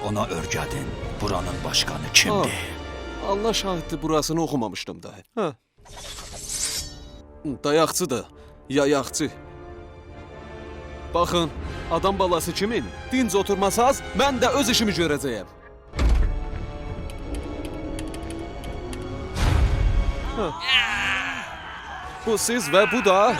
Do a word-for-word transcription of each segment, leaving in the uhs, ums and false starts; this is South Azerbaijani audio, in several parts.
اونا اؤرگدین، بورانین باشقانی کیمدیر؟ آه، الله شاهیددیر، بوراسینی اوخومامیشدیم دا. هه. دایاقچی‌دیر، یایاقچی. باخین، آدام بالاسی کیمین دینج اوتورماساز، من ده اؤز ایشیمی گؤره‌جه‌یم. هه. بو سیز و بو دا.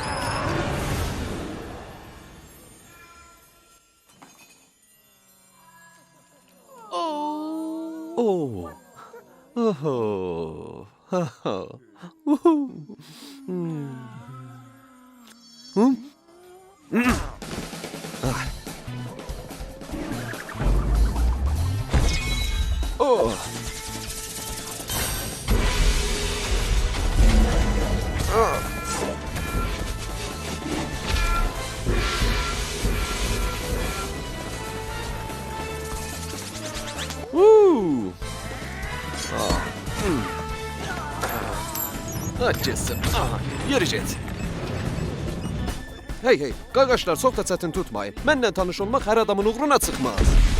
اوو. اوهو. ها ها. اوهو. هوم. هوم. آه. اوه. آه. اوه. آه. هوم. آه، گئتسین. آها، یئری گئت. هئی، هئی، قارقاشلار، چوخ دا چتین توتمایین. منله تانیش اولماق هر آدامین اوغرونا چیخماز.